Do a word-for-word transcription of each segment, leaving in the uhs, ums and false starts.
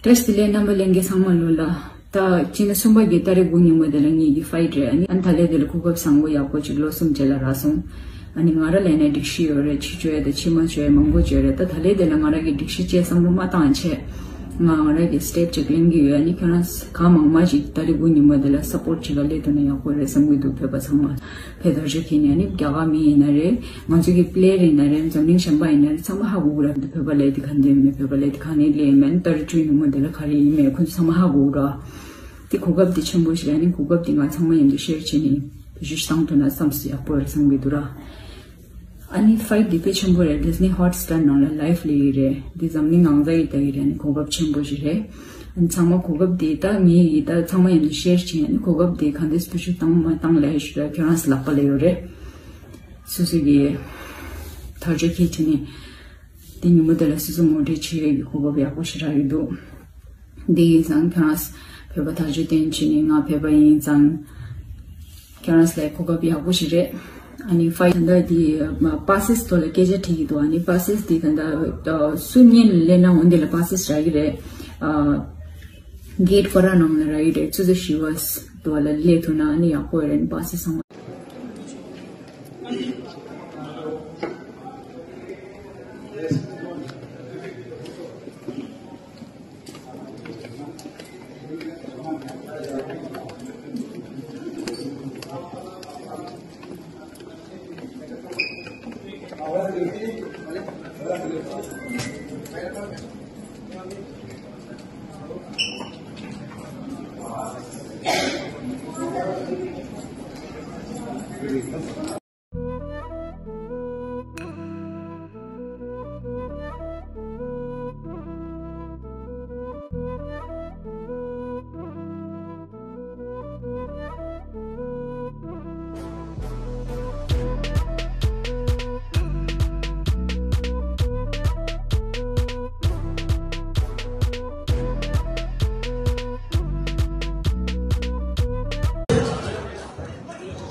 བཀྲ་ཤིས་བདེ་ལེགས་རྣམ་པ་ལྷན་རྒྱས་ཚང་མ་ལོ་ལ། ད་སྤྱི་ཟླ་གསུམ་པ་གི་ཏ་རིག་དགུ་ཉིན་མོ་དེ་ལ་ངེད་ཀྱི་ཕའིཊ་རེད། ཨ་ནི་ཨ་ནི་ད་ལས་དེ་ལ་གོ་སྐབས་བཟང་པོ་ཡག་པོ་ཅིག་ལོ་གསུམ་རྗེས་ལ་རག་སོང་། ཨ་ནི་ང་ར་ལས་ནས་སྒྲིག་གཞི་ཡོད་རེད། ཕྱི་བཅོས་དང་ཕྱི་མ་བཅོས་མང་པོ་བཅོས་རེད། ད་ད་ལས་དེ་ལ་ང་ར་གི་སྒྲིག་གཞི་བཅས་བསམ་བློ་མ་བཏང་བྱས། ང་ང་ར་གི་སི་ཊེབ་ཅིག་ལེན་གི་ཡོད། ཨ་ནི་ཁྱོད་རང་གང་མང་མང་ཅིག་ཏ་རིག་དགུ་ཉིན་མོ་དེ་ལ་སཔོརཊ་བྱེད་ག་སླེབས་ཐུབ་ན་ཡག་པོ་རེད་བསམ་གི་འདུག་བོད་པ་ཚང་མ། བོད་དར་ཆ་འཁྱེར་ནས་ཨ་ནི་རྒྱ་གར་མི་ཡིན་ན་རེད། ང་ཚོ་གི་པི་ལེ་ཡར་ཡིན་ན་རེད། འཛམ་གླིང་གཞན་པ་ཡིན་ན་རེད། ཚང་མ་ཧ་གོ་གི་རེད། བོད་པ་ལས་དེ་ག་འདི་མེད། བོད་པ་ལས་དེ་ག་ནས་སླེབས་མེད། ཏ་རིག་བཅུ་ཉིན་མོ་དེ་ལ་ག་རེ་ཡིན་མེད་ཁོ་ཚོ་ཚང་མ་ཧ་གོ་གི་རེད། དེ་གོ་སྐབས་དེ་ཆེན་པོ་ཞིག་རེད། ཨ་ནི་གོ་སྐབས་དེ་ང་ཚང་མ་མཉམ་དུ་ཤེར་བྱས་ནས་བེད་སྤྱོད་བཏང་ཐུབ་ན་བསམ་སོང་། ཡག་པོ་རེད་བསམ་གི་འདུག་ར། ཨ་ནི་ཕའིཊ་འདི་དཔེ་ཆེན་པོ་རེད། ཌི་སི་ནི་ཧོ་ཊི་སི་ཊར་ནང་ལ་ལའིབ་ལས་ཀྱི་རེད། འདི་འཛམ་གླིང་ནང་ཚང་མས་ལྟ་གི་རེད། ཨ་ནི་གོ་སྐབས་ཆེན་པོ་ཞིག་རེད། ཨ་ནི་ཚང་མ་གོ་སྐབས་འདི་ད་ངས་ཡིས་ད་ཚང་མ་མཉམ་དུ་ཤེར་བྱས། ཨ་ནི་གོ་སྐབས་འདི་ག་འདྲས་བེད་སྤྱོད་བཏང་མ་བཏང་ལབ་ཞུ་ད་ཁྱོད་རང་ཚོ་ལག་པ་ལ་ཡོད་རེད། སོ་སོ་གི་དར་ཆ་འཁྱེར་བྱས་ནས་དེ་ཉིན་མོ་དེ་ལ་སོ་སོ་ངོ་སྤྲོད་བྱེད་ཡས་ཀྱི་གོ་སྐབས་ཡག་པོ་ཞིག་རག་གི་འདུག་འདི་ཡིན་ཙང་ཁྱོད་རང་བོད་པ་ཐག་གཅོད་བསྟན་བྱས་ནས་ང་བོད་པ་ཡིན་ཙང་། ཁྱོད་རང་ཚོ་ལ་གོ་སྐབས་ཡག་པོ་ཞིག་རེད། ཨ་ནི་ཕའིཊ་ད་ལྟ་འདི་པ་སེ་སི་ཐོག་ལ་སྐད་ཆ་དྲིས་ཀྱི་འདུག་ཨ་ནི་པ་སེ་སི་འདི་ད་ལྟ་སུ་གཉིས་ལ་སླེབས་ན་འོན་ཏེ་ལ་པ་སེ་སི་རག་གི་རེད། ཨ་གེ་ཊི་ཀ་ར་ནང་ལ་རག་གི་རེད། ཆུ་ཚོད་བཞི་པ་ཐོག་ལ་སླེབས་ཐུབ་ན་ཨ་ནི་ཡག་པོ་རེད། པ་སེ་སི་ཚང་མ།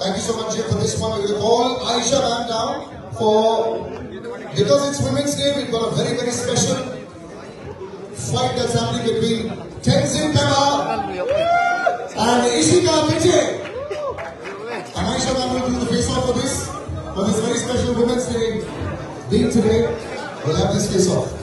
Thank you so much, Jim, for this one. We will call Aisha ma'am down for, because it's Women's Day, we've got a very, very special fight that's happening between Tenzin Pema and Ishika Tete. And Aisha ma'am will do the face-off for this, for this very special Women's Day being today. We'll have this face-off.